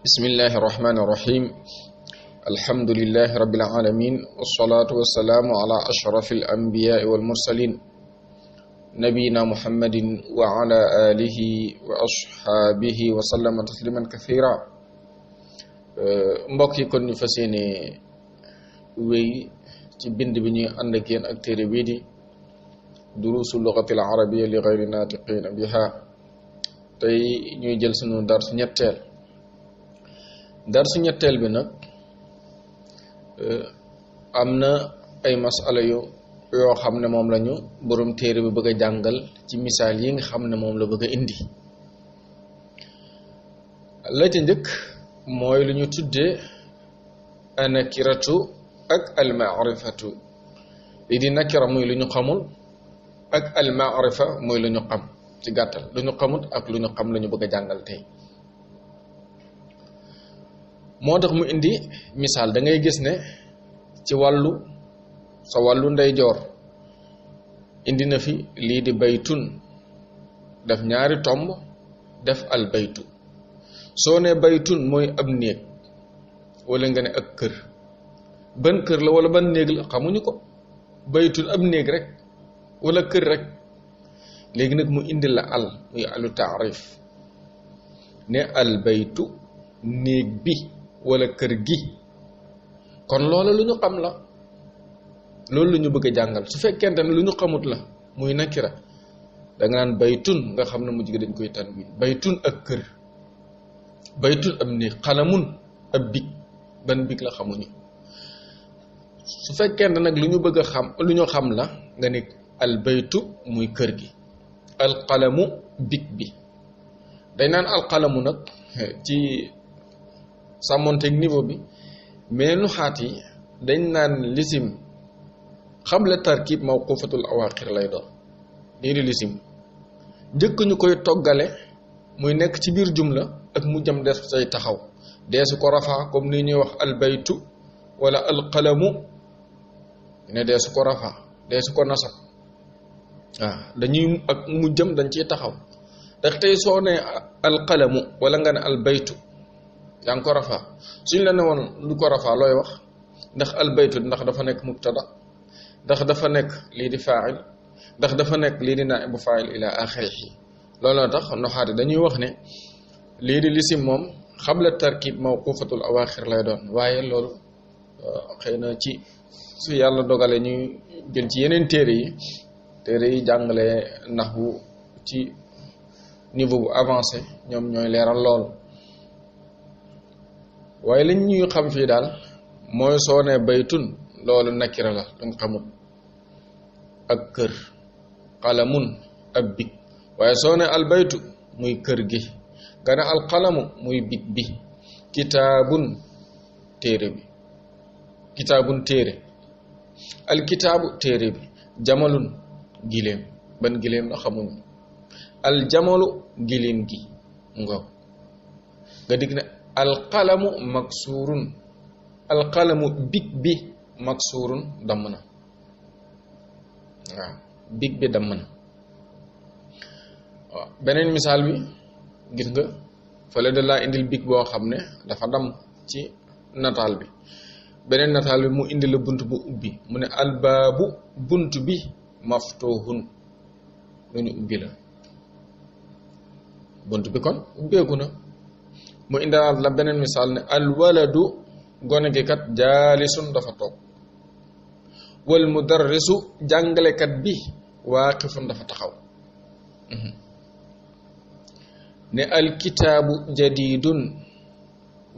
بسم الله الرحمن الرحيم الحمد لله رب العالمين والصلاة والسلام على أشرف الأنبياء والمرسلين نبينا محمد وعلى آله وأصحابه وسلم تسليما كثيرا mbokk yi kon ñu fas yéene wéy ci bind bi ñuy ànd ak yéen ak téere bii di duruusu lugatil arabiyya li ghayri naatiqiina biha tey ñuy jël sunu darsu ñetteel bi nag am na ay masala yoo xam ne moom lañu borom téere bi bëgg a jàngal ci misaal yi nga xam ne moom la bëgg a indi la ca njëkk mooy lu ñu tuddee anakiratu ak almaarifatu li di nakira muy lu ñu xamul ak almaarifa muy lu ñu xam ci gàttal lu ñu xamut ak lu ñu xam la ñu bëgg a jàngal tey moo tax mu indi misaal da ngay gis ne ci sa wàllu ndeyjoor indi na fi lii di baytun def ñaari tomb def al baytu soo ne baytun mooy ab néeg wala nga ne ak kër ban kër la wala ban néeg la xamuñu ko baytun ab néeg rek wala kër rek léegi nag mu indi la al muy alu taarif ne al baytu néeg bi wala kër gi kon loola lu ñu xam la loolu lu ñu bëgg a jàngal su fekkente ne lu ñu xamut la muy nakira da nga naan baytun nga xam ne mujj gi dañ koy tanwin baytun ak kër baytun ab néeg xalamun ab big ban big la xamuñu su fekkente nag lu ñu bëgg a xam lu ñu xam la nga ne al baytu muy kër gi al qalamu big bi dañ naan al qalamu nag ci sàmmonteeg niveau bi mais nu xaat yi dañ naan lisim xamle tarkib mawqufatul awaqir lay doon lii di lisim njëkk ñu koy toggale muy nekk ci biir jumla ak mu jëm des say taxaw deesu ko rafaa comme ni ñuy wax albaytu wala alqalamu ne deesu ko rafaa deesu ko nasab waaw dañuy ak mu jëm dañ ciy taxaw ndax tey soo ne alqalamu wala nga ne albaytu yaa ngi ko rafaa suñ la ne woon lu ko rafaa looy wax ndax albaytu ndax dafa nekk mubtada ndax dafa nekk lii di faa'il ndax dafa nekk lii di naa'ibu faa'il ila axirihi looloo tax noxaati dañuy wax ne lii di lisim moom xabla tarkib mawqufatul awaaxir lay doon waaye loolu xëy na ci su yàlla dogale ñuy jël ci yeneen téere yi jàngale naxwu ci niveau bu avancé ñoom ñooy leeral loolu waaye lañ ñuy xam fii daal mooy soo ne baytun loolu nakira la luñ xamut ak kër qalamun ak big waaye soo ne albaytu muy kër gi nga ne alqalamu muy big bi kitaabun téere bi kitaabun téere alkitaabu téere bi jamalun giléem ban giléem la xamuñu aljamalu giléem gi ngoog nga digg ne alqalamu maksuurun alqalamu big bi maksuurun damm na waaw big bi damm na waaw beneen misaal bi gis nga fële da laa indil big boo xam ne dafa damm ci nataal bi beneen nataal bi mu indi la bunt bu ubbi mu ne albaabu bunt bi maftuhun lu ñu ubbi la bunt bi kon ubbeeku na mu indilaat la beneen misaal ne alwaladu gone gi kat jaalisun dafa toog wal mudarrisu jàngalekat bi waaqifun dafa taxaw ne alkitaabu jadidun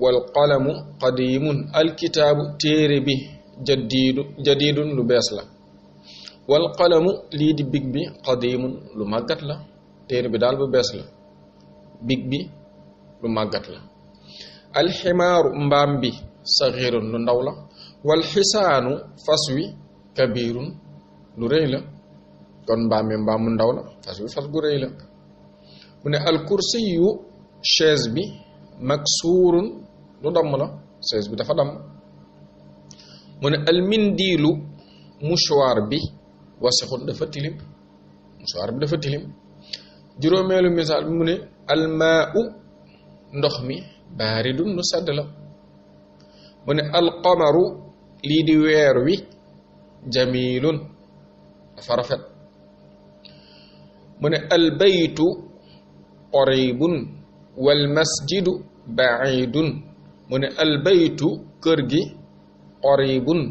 wal qalamu qadimun alkitaabu téere bi jadidun lu bees la wal qalamu lii di big bi qadimun lu màggat la téere bi daal bu bees la big bi lu màggat la alximaaru mbaam bi saxiirun lu ndaw la wal xisaanu fas wi kabirun lu rëy la kon mbaam mi mbaam mu ndaw la fas wi fas gu rëy la mu ne alkursiyu chaise bi maksuurun lu damm la chaise bi dafa damm mu ne almindiilu mouchoir bi wasixun dafa tilim mouchoir bi dafa tilim juróomeelu misaal bi mu ne almaa u ndox mi baaridun lu sedd la mu ne alqamaru lii di weer wi jamilun dafa rafet mu ne albaytu qaribun wal masjidu baidun mu ne albaytu kër gi qaribun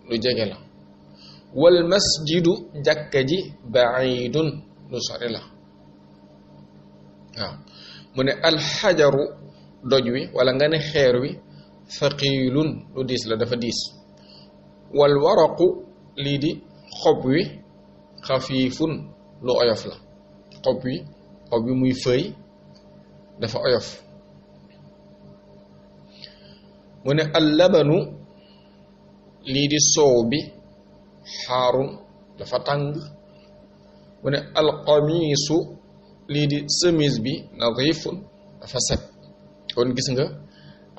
lu jege la wal masjidu jàkka ji baidun lu sori la waaw mu ne alxajaru doj wi wala nga ne xeer wi thaqilun lu diis la dafa diis wal waraqu lii di xob wi xafiifun lu oyof la xob wi muy fëy dafa oyof mu ne allabanu lii di soow bi xaarun dafa tàng mu ne alqamiisu lii di chemise bi nadifun dafa set kon gis nga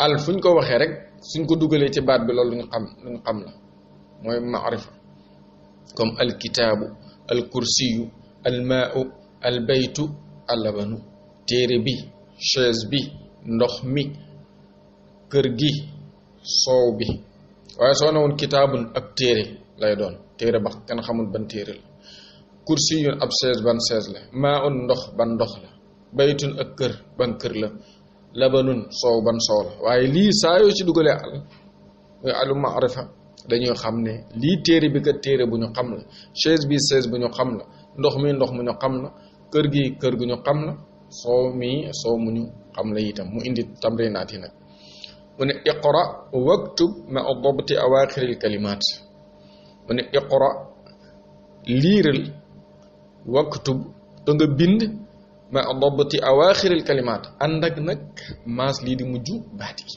al fuñ ko waxee rek suñ ko dugalee ci baat bi loolu lu ñu xam la mooy maarifa comme alkitaabu alkursiyu almaau albaytu allabanu téere bi chaise bi ndox mi kër gi soow bi waaye soo ne woon kitaabun ab téere lay doon téere ba kenn xamul ban téere la kursiyun ab chaise ban chaise la maa un ndox ban ndox la baytun ak kër ban kër la labanun soow ban soow la waaye lii saa yoo ci dugalee al muy alu maarifa dañuy xam ne lii téere bi kat téere bu ñu xam la chaise bi chaise bu ñu xam la ndox mi ndox mu ñu xam la kër gi kër gu ñu xam la soow mi soow mu ñu xam la itam mu indi tamrinaat yi nag mu ne iqra waktub ma dabti awaaxiril kalimaat mu ne iqra liiral waktub da nga bind ma dabti awaaxiril kalimaat ànd ak nag maas lii di mujj baat yi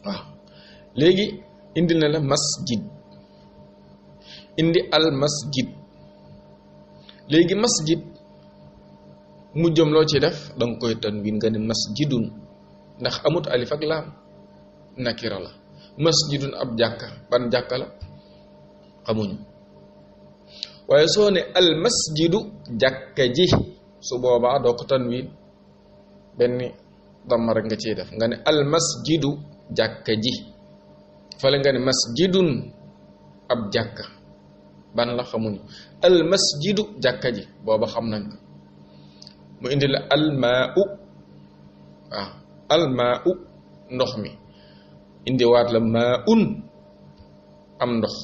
waaw léegi indi na la masjid indi al masjid léegi masjid mujjam loo ci def danga koy tanwin nga ne masjidun ndax amut alif ak laam nakira la masjidun ab jàkka ban jàkka la xamuñu waaye soo ne al masjidu jàkka ji su boobaa doo ko tanwin benn damma rek nga ciy def nga ne al masjidu jàkka ji fale nga ne masjidun ab jàkka ban la xamuñu al masjidu jàkka ji booba xam nañ ko mu indi la almaau waaw almaau ndox mi indiwaat la maaun am ndox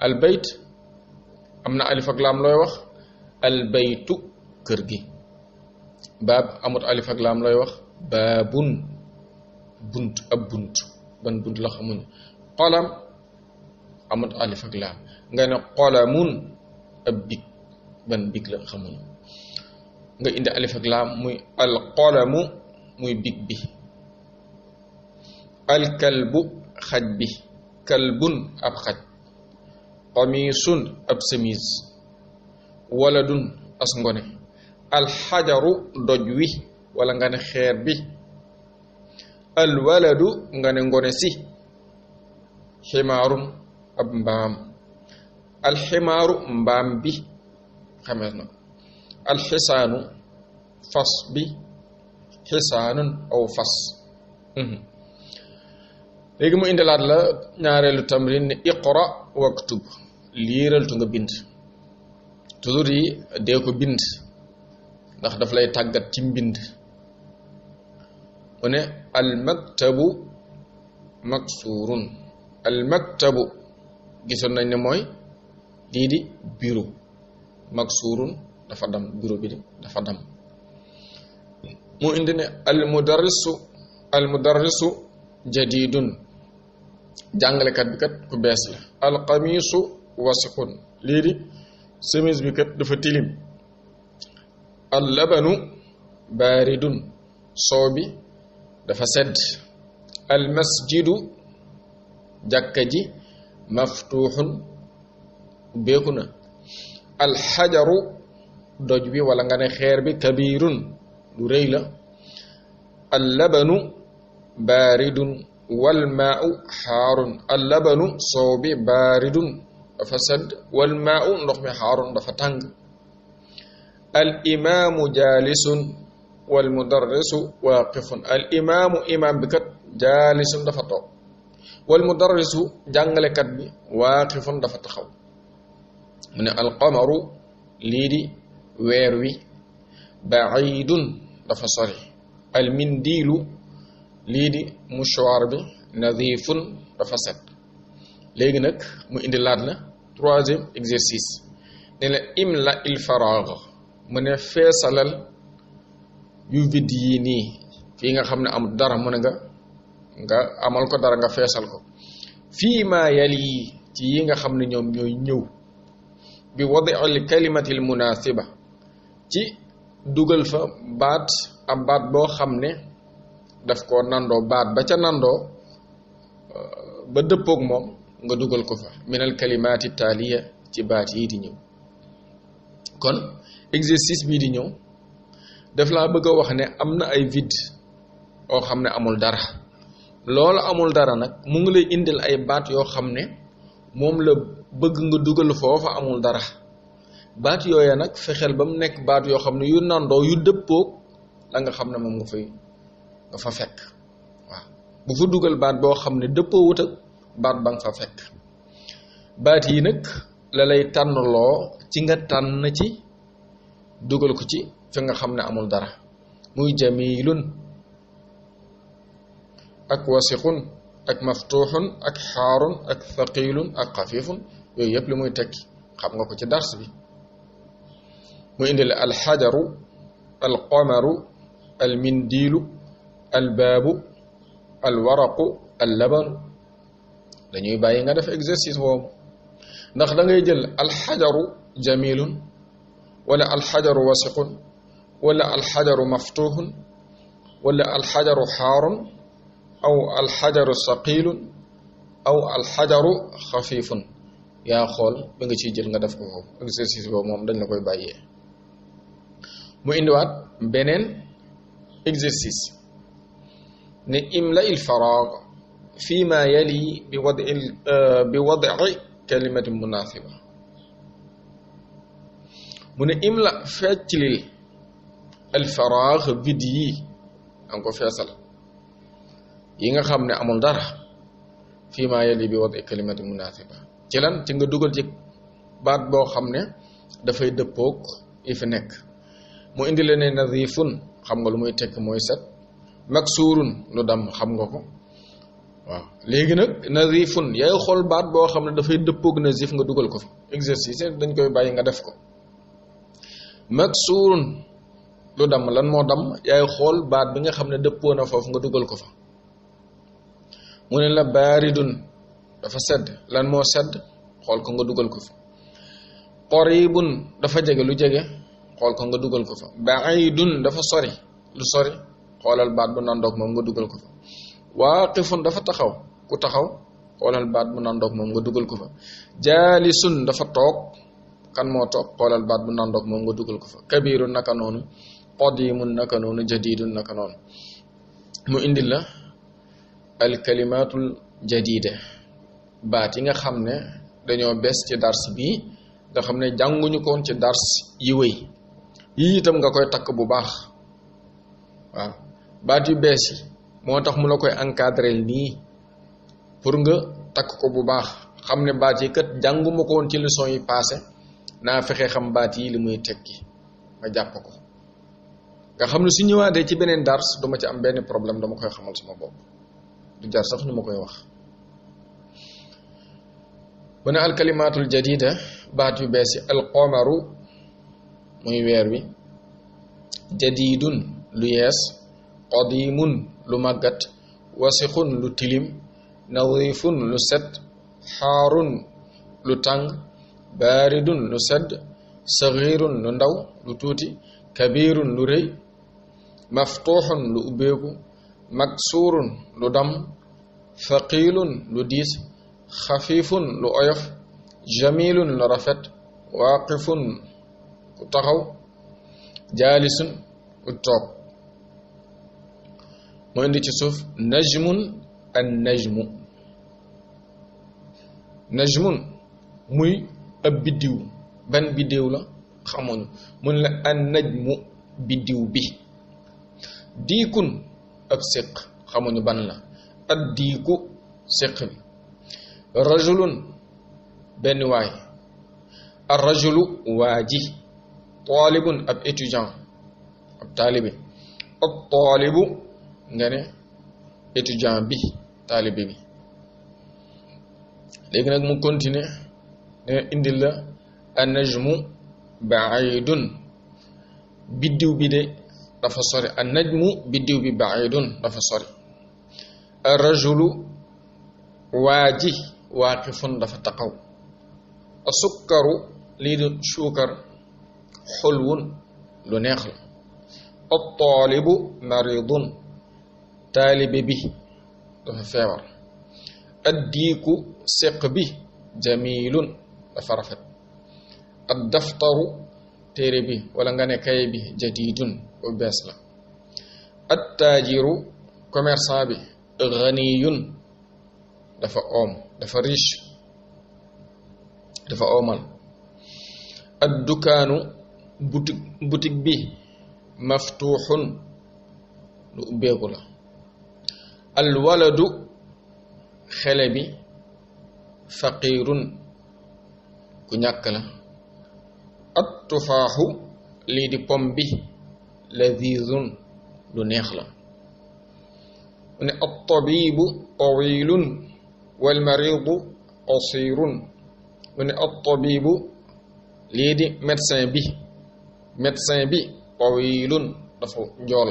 albayt am na alif ak laam looy wax albaytu kër gi baab amut alif ak laam looy wax baabun bunt ab bunt ban bunt la xamuñu qalam amut alif ak laam nga ne qalamun ab big ban big la xamuñu nga indi alif ak laam muy alqalamu muy big bi alkalbu xaj bi kalbun ab xaj qamisun ab semis waladun as ngone alxajaru doj wi wala nga ne xeer bi alwaladu nga ne ngone si ximaarun ab mbaam alximaaru mbaam bi xamees na alxisaanu fas bi xisaanun aw fas léegi mu indilaat la ñaareelu tamrin ne iqra waktub liiraltu nga bind toujours yi dee ko bind ndax daf lay tàggat ci mbind mu ne almaktabu maksurun almaktabu gisoon nañ ne mooy lii di bureau maksurun dafa dam bureau bi dafa dam mu indi ne almudarrisu jadidun jàngalekat bi kat ku bees la alqamisu wasiqun lii di chemise bi kat dafa tilim allabanu baaridun soow bi dafa sedd almasjidu jàkka ji maftuuxun ubbeeku na alxajaru doj bi wala nga ne xeer bi kabirun lu rëy la allabanu baaridun walmaau xaarun allabanu soow bi baaridun dafa sedd walmaau ndox mi xaarun dafa tàng al imaamu jaalisun wal mudarrisu waaqifun al imaamu imaam bi kat jaalisun dafa toog wal mudarrisu jàngalekat bi waaqifun dafa taxaw mu ne alqamaru lii di weer wi baidun dafa sori almindiilu lii di mouchoir bi nadifun dafa set léegi nag mu indi laat la troisième exercice ne la imla il faragh mu ne feesalal yu vide yii nii fii nga xam ne am dara mu ne nga amal ko dara nga feesal ko fii ma yali ci yi nga xam ne ñoom ñooy ñëw bi wadi al kalimati al munasiba ci dugal fa baat am baat boo xam ne daf ko nandoo baat ba ca nandoo ba dëppoog moom nga dugal ko fa min al kalimaati taaliya ci baat yi di ñëw kon exercice bii di ñëw daf laa bëgg a wax ne am na ay vide oo xam ne amul dara loolu amul dara nag mu ngi lay indil ay baat yoo xam ne moom la bëgg nga dugal foofa amul dara baat yooya nag fexeel ba mu nekk baat yoo xam ne yu nandoo yu dëppoog la nga xam ne moom nga fa fekk waaw bu fa dugal baat boo xam ne dëppoo wut ak baat ba nga fa fekk baat yi nag la lay tànnloo ci nga tànn ci dugal ko ci fi nga xam ne amul dara muy jamilun ak wasiqun ak maftuxun ak xaarun ak thaqilun ak xafifun yooyu yëpp li muy tekki xam nga ko ci dars bi mu indi la alxajaru alqamaru almindiilu albaabu alwaraqu allabanu dañuy bàyyi nga def exercice boobu ndax da ngay jël alxajaru jamilun wala alxajaru wasiqun wala alxajaru maftuxun wala alxajaru xaarun aw alxajaru saqilun aw alxajaru xafifun yaa xool bi nga ciy jël nga def ko foofu exercice boobu moom dañ la koy bàyyee mu indiwaat beneen exercice ne imla il faragh fi ma yali bi wadi kalimatin munasiba mu ne imla fecclil al faragh vide yi danga ko feesal yi nga xam ne amul dara fii ma yali bi wadi kalimati munasiba ci lan ci nga dugal ci baat boo xam ne dafay dëppoog yi fi nekk mu indi la ne nadifun xam nga lu muy tekk mooy set maksurun lu dam xam nga ko waaw léegi nag nadifun yaay xool baat boo xam ne dafay dëppoog nazif nga dugal ko fa exercice dañ koy bàyyi nga def ko maksurun lu dam lan moo dam yaay xool baat bi nga xam ne dëppoo na foofu nga dugal ko fa mu ne la baaridun dafa sedd lan moo sedd xool ko nga dugal ko fa qaribun dafa jege lu jege xool ko nga dugal ko fa baidun dafa sori lu sori xoolal baat bu nandoog moom nga dugal ko fa waaqifun dafa taxaw ku taxaw xoolal baat bu nandoog moom nga dugal ko fa jaalisun dafa toog kan moo toog xoolal baat bu nandoog moom nga dugal ko fa kabirun naka noonu qadimun naka noonu jadidun naka noonu mu indil la al kalimatul jadida baat yi nga xam ne dañoo bees ci dars bii nga xam ne jànguñu koon ci dars yi wéy yii itam nga koy takk bu baax waaw baat yu bees yi moo tax mu la koy encadrer nii pour nga takk ko bu baax xam ne baat yi kat jànguma ko woon ci leçon yi passé naa fexe xam baat yi li muy tekki nga jàpp ko nga xam ne su ñëwaatee ci beneen dars duma ci am benn problème dama koy xamal sama bopp du jar sax ñu ma koy wax bu ne alkalimatul jadida baat yu bees yi alqamaru muy weer wi jadidun lu yees qadimun lu màggat wasiqun lu tilim nadifun lu set xaarun lu tàng baaridun lu sedd saxirun lu ndaw lu tuuti kabirun lu rëy maftuxun lu ubbeeku maksurun lu dam thaqilun lu diis xafifun lu oyof jamilun lu rafet waaqifun ku taxaw jaalisun ku toog moo indi ci suuf najmun an najmu najmun muy ab biddiw ban biddiw la xamuñu mun la an najmu biddiw bi diikun ab séq xamuñu ban la ad diiku séq bi rajulun benn waay ar rajulu waa ji taalibun ab étudiant ab taalibe ab taalibu nga ne étudiant bi taalibe bi léegi nag mu continuer ne indil la an najmu baidun biddiw bi de dafa sori an najmu biddiw bi baidun dafa sori ar rajulu waa ji waaqifun dafa taxaw a sukkaru lii di suukar xulwun lu neex la at taalibu maridun taalibe bi dafa feebar ad diiku séq bi jamilun dafa rafet ad daftaru téere bi wala nga ne kay bi jadidun bu bees la at taajiru commerçant bi ghaniyun dafa oom dafa riche dafa oomal ad dukaanu boutique bi maftuuxun lu ubbeeku la al waladu xele bi faqirun ku ñàkk la at tufaaxu lii di pom bi ladizun lu neex la mu ne at tabibu tawilun wal maridu qasirun mu ne at tabibu lii di médecin bi tawilun dafa njool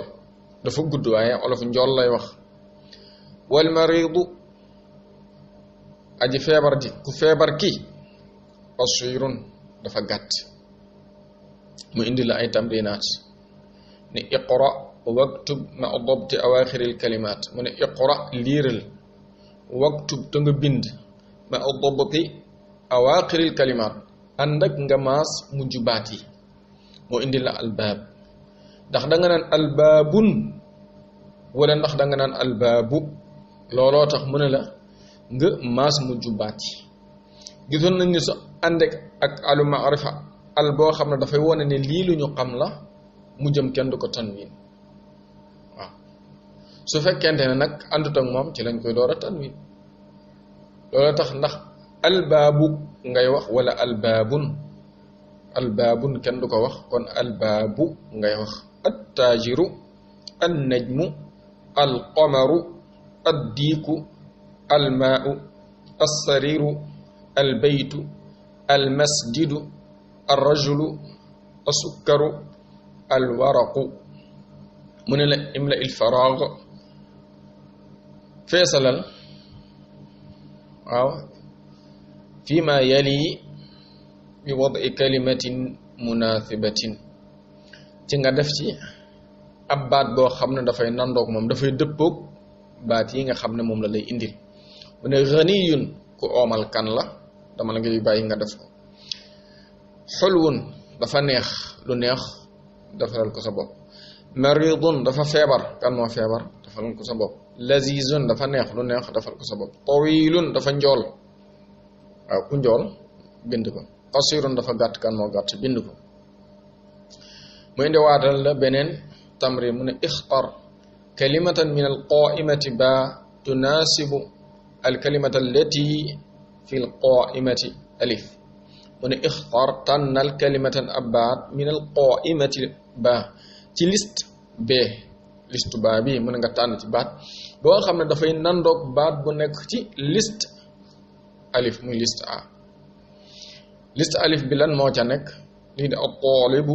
dafa gudd waaye olof njool lay wax wal maridu aji feebar ji ku feebar ki qasirun dafa gàtt mu indi la ay tamrinaat ne iqra waktub ma dabti awaaxiril kalimaat mu ne iqra liiral waktub te nga bind ma dabti awaaxiril kalimaat ànd ak nga maas mujj baat yi moo indi la albaab ndax da nga naan albaabun wala ndax da nga naan albaabu looloo tax mu ne la nga maas mujj baat yi gisoon nañ ni sa ànd ak alu maarifa al boo xam ne dafay wone ne lii lu ñu xam la mu jëm kenn du ko tanwin waaw su fekkente ne nag àndut ak moom ci lañ koy door a tanwin loolu tax ndax albaabu ngay wax wala albaabun kenn du ko wax kon albaabu ngay wax attaajiru annajmu alqamaru addiiku almaau alsariru albaytu almasjidu alrajulu asukkaru alwaraqu mu ne la imla il faraag feesalal waaw fii ma yali bi wadi kalimatin munaasibatin ci nga def ci ab baat boo xam ne dafay nandoog moom dafay dëppoog baat yi nga xam ne moom la lay indil mu ne ghaniyun ku oomal kan la dama la ngay bàyyi nga def ko xulwun dafa neex lu neex defaral ko sa bopp maridun dafa feebar kan moo feebar defaral ko sa bopp lazizun dafa neex lu neex defal ko sa bopp tawilun dafa njool waaw ku njool bind ko qasirun dafa gàtt kan moo gàtt bind ko mu indi waatal la beneen tamrin mu ne ixtar kalimatan min alqaimati ba tunasibu alkalimata allati fi alqaimati alif mu ne ixtar tànnal kalimatan ab baat min alqaimati ba ci liste b liste ba bi mu ne nga tànn ci baat boo xam ne dafay nandoog baat bu nekk ci liste alif muy liste a liste alif bi lan moo ca nekk lii di at-taalibu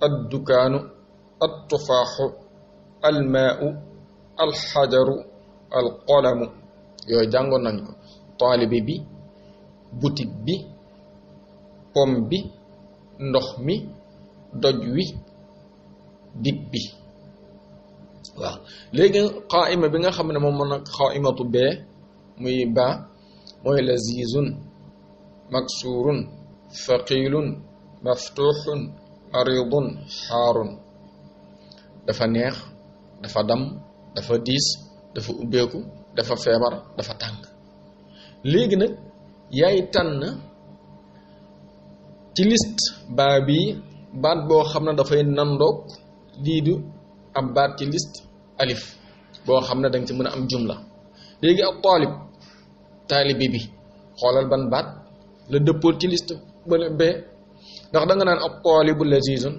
ad-dukaanu at-tufaaxu al-maa'u al-xajaru al-qalamu yooyu jàngoon nañ ko taalibe bi boutique bi pomme bi ndox mi doj wi dig bi waaw léegi qaa'ima bi nga xam ne moom nag qaa'imatu bee muy ba mooy lazizun maksurun faqilun maftuxun maridun xaarun dafa neex dafa dam dafa diis dafa ubbeeku dafa feebar dafa tàng léegi nag yaay tànn ci liste baa bi baat boo xam ne dafay nandoog lii du am baat ci liste alif boo xam ne danga ci mën a am jumla léegi ab taalib taalibi bi xoolal ban baat la dëppool ci liste bële bee ndax da nga naan ab taalibu lazizun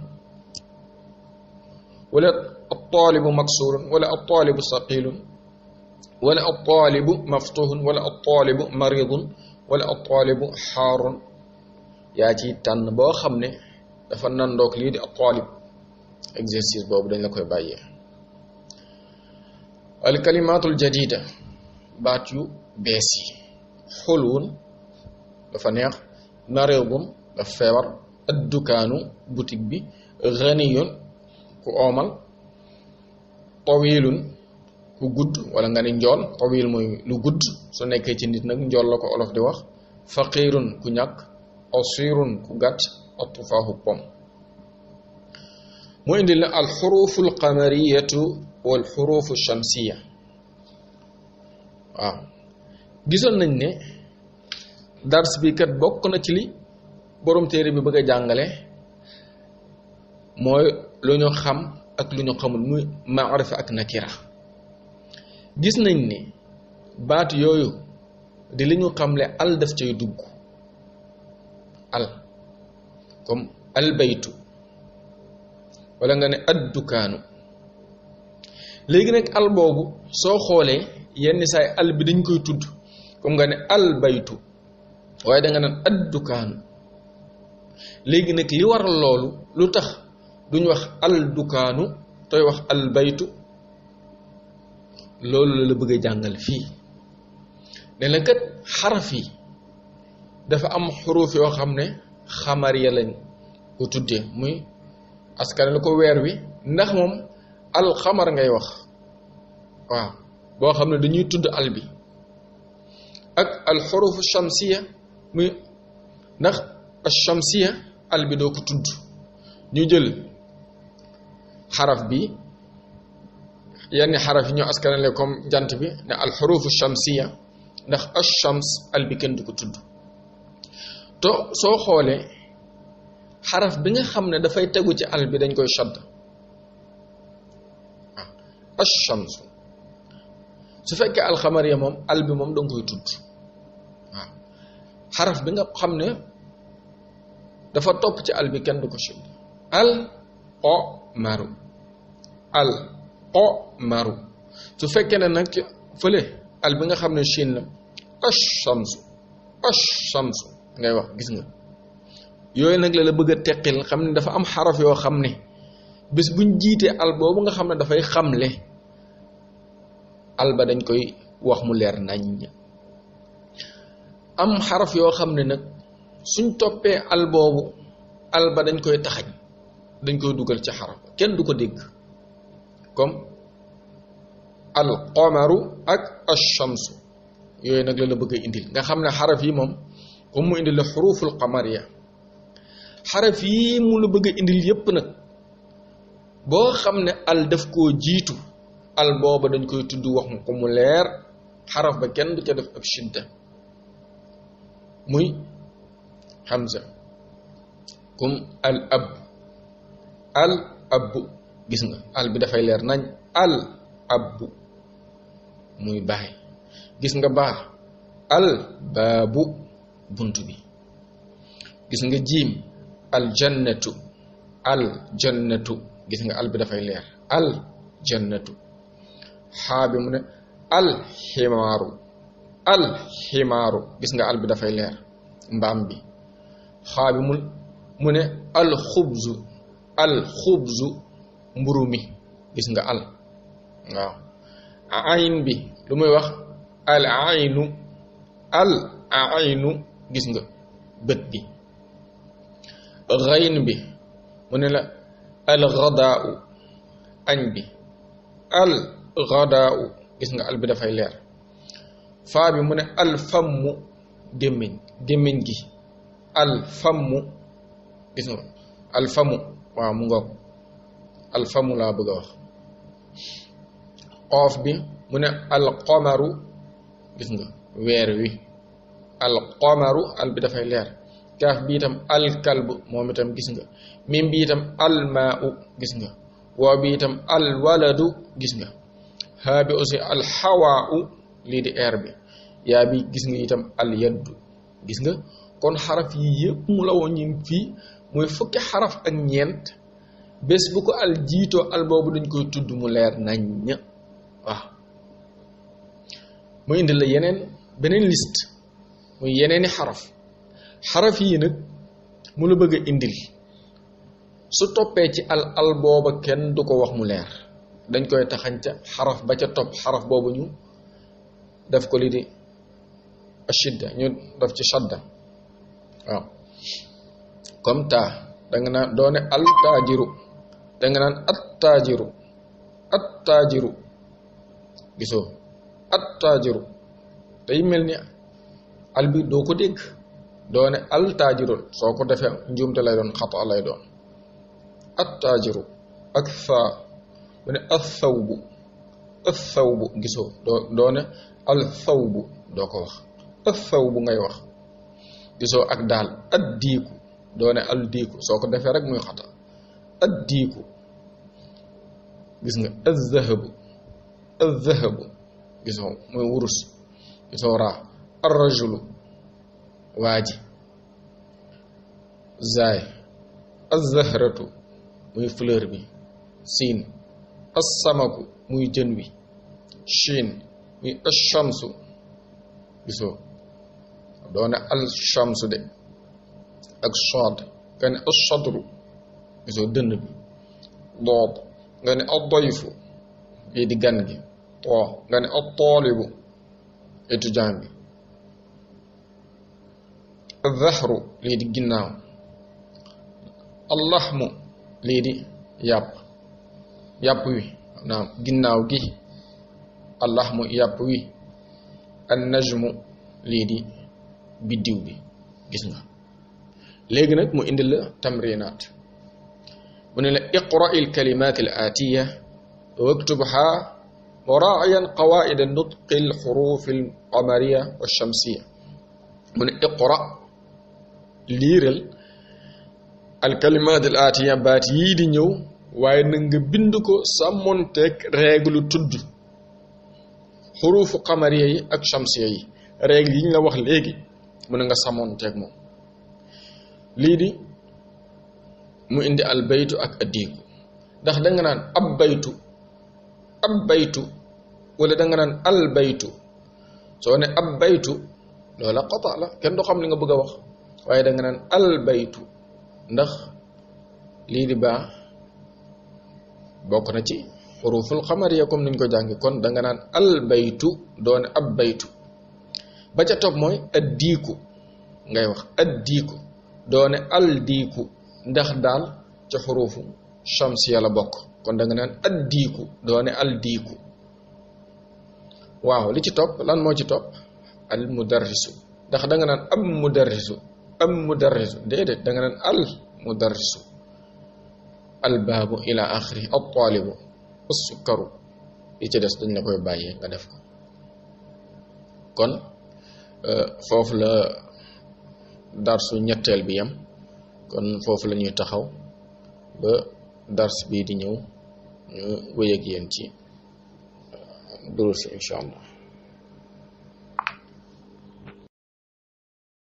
wala ab taalibu maksurun wala ab taalibu saqilun wala ab taalibu maftuhun wala ab taalibu maridun wala ab taalibu xaarun yaa ci tànn boo xam ne dafa nandoog lii di ab taalib exercice boobu dañ la koy bàyyee al kalimatul jadida baat yu bees yi xulwun dafa neex maridun dafa feebar addukaanu boutique bi ghaniyun ku oomal tawilun ku gudd wala nga ni njool tawil mooy lu gudd su nekkee ci nit nag njool la ko olof di wax faqirun ku ñàkk asirun ku gàtt atufaahu pom mu indi la al xurufu al qamariyatu wal xurufu shamsiya waaw gisoon nañ ne dars bi kat bokk na ci li borom téere bi bëgg a jàngale mooy lu ñu xam ak lu ñu xamul muy maarifa ak nakira gis nañ ne baat yooyu di li ñu xamle al daf cay dugg al comme al baytu wala nga ne addukaanu léegi nag al boobu soo xoolee yenn saay al bi dañ koy tudd comme nga ne al baytu waaye da nga naan addukaanu léegi nag li waral loolu lu tax duñ wax al dukaanu tooy wax al baytu loolu la bëgg a jàngal fii ne la kat xaraf yi dafa am xuruuf yoo xam ne xamariya lañ ko tuddee muy askan la ko weer wi ndax moom al xamar ngay wax waaw boo xam ne dañuy tudd al bi ak al xuruufu shamsiya muy ndax al shamsiya al bi doo ko tudd ñu jël xaraf bi yenn xaraf yi ñoo askanale comme jant bi ne al xuruufu shamsiya ndax al shams al bi kenn du ko tudd to soo xoolee xaraf bi nga xam ne dafay tegu ci al bi dañ koy shadd waaw al shams su fekkee alxamariya moom al bi moom danga koy tudd waaw xaraf bi nga xam ne dafa topp ci al bi kenn du ko shadd al qamaru al qamaru su fekkee ne nag fële al bi nga xam ne shin la ash-shamsu ash-shamsu ngay wax gis nga yooyu nag la bëgg a teqil xam ne dafa am xaraf yoo xam ne bés buñ jiitee al boobu nga xam ne dafay xamle al ba dañ koy wax mu leer nañ am xaraf yoo xam ne nag suñ toppee al boobu al ba dañ koy taxañ dañ koy dugal ci xaraf kenn du ko dégg comme al qamaru ak ash-shamsu yooyu nag la bëgg a indil nga xam ne xaraf yi moom comme mu indil la xuruful qamariya xaraf yi mu la bëgg a indil yépp nag boo xam ne al daf koo jiitu al booba dañ koy tudd wax mu ko mu leer xaraf ba kenn du ca def ab shidda muy hamza comme al ab gis nga al bi dafay leer nañ al ab muy baay gis nga baa al baabu bunt bi gis nga jiim al jannatu gis nga al bi dafay leer al jannatu xaa bi mu ne al ximaaru gis nga al bi dafay leer mbaam bi xaa bi mu ne al xubzu mburu mi gis nga al waaw ayn bi lu muy wax al aynu gis nga bët bi ghayn bi mu ne la al ghadaa'u añ bi al ghadaa'u gis nga al bi dafay leer faa bi mu ne al fammu gémmiñ gi al fammu gis nga al famu waaw mu ngoog al famu laa bëgg a wax xoof bi mu ne al qamaru gis nga weer wi al qamaru al bi dafay leer kaaf bi itam al kalb moom itam gis nga mim bi itam al maa'u gis nga waaw bi itam al waladu gis nga haa bi aussi al xawaau lii di air bi yaa bi gis nga itam al yaddu gis nga kon xaraf yi yëpp mu la woon ñim fii mooy fukki xaraf ak ñeent bés bu ko al jiitoo al boobu dañ koy tudd mu leer nañ waaw mu indi la beneen liste muy yeneeni xaraf yi nag mu la bëgg a indil su toppee ci al booba kenn du ko wax mu leer dañ koy taxañ ca xaraf ba ca topp xaraf boobu ñu def ko li di ashidda ñu def ci shadda waaw comme taa danga naan doone al taajiru danga naan at taajiru gisoo at taajiru day mel ni al bi doo ko dégg doone al taajirul soo ko defee njuumte lay doon xata lay doon at taajiru ak faa bu ne al thawbu gisoo doone al thawbu doo ko wax al thawbu ngay wax gisoo ak daal ad diiku doone al diiku soo ko defee rek muy xata ad diiku gis nga al zahabu gisoo muy wurus gisoo raa ar rajulu waaji zaay az zahratu muy fleur bi siin as samaku muy jën wi shin muy ashamsu gisoo doone al shamsu de ak shad nga ne ashadru gisoo dënn bi dood nga ne ad dayfu lii di gan gi too nga ne ad taalibu étudiant bi al zahru lii di ginnaaw allahmu lii di yàpp wi naam ginnaaw gi allahmu yàpp wi an najmu lii di biddiw bi gis nga léegi nag mu indi la tamrinaat mu ne la iqra il kalimaat al aatiya waktubha muraa'iyan qawaa'id nutqi al xuruuf al qamariya wa shamsiya mu ne iqra liiral al kalimaat al aatiya baat yii di ñëw waaye na nga bind ko sàmmonteeg règle tudd xuruufu qamariya yi ak shamsiya yi règle yi ñu la wax léegi mu ne nga sàmmonteeg moom lii di mu indi al baytu ak addiiku ndax danga naan ab baytu wala danga naan al baytu soo ne ab baytu loola qata la kenn du xam li nga bëgg a wax waaye danga naan al baytu ndax lii di baa bokk na ci xuruful xamariya comme niñ ko jàngi kon danga naan al baytu doone ab baytu ba ca topp mooy addiiku ngay wax addiiku doone al diiku ndax daal ca xurufu shamsiya la bokk kon danga naan addiiku doone al diiku waaw li ci topp lan moo ci topp al mudarrisu ndax danga naan am mudarrisu déedéet danga naan al mudarrisu al baabu ila axiri al taalibu as sukkaru li ci des dañ la koy bàyyee nga def ko kon foofu la darsu ñetteel bi yam kon foofu la ñuy taxaw ba dars bii di ñëw ñu wéy ak yéen ci durus insha allah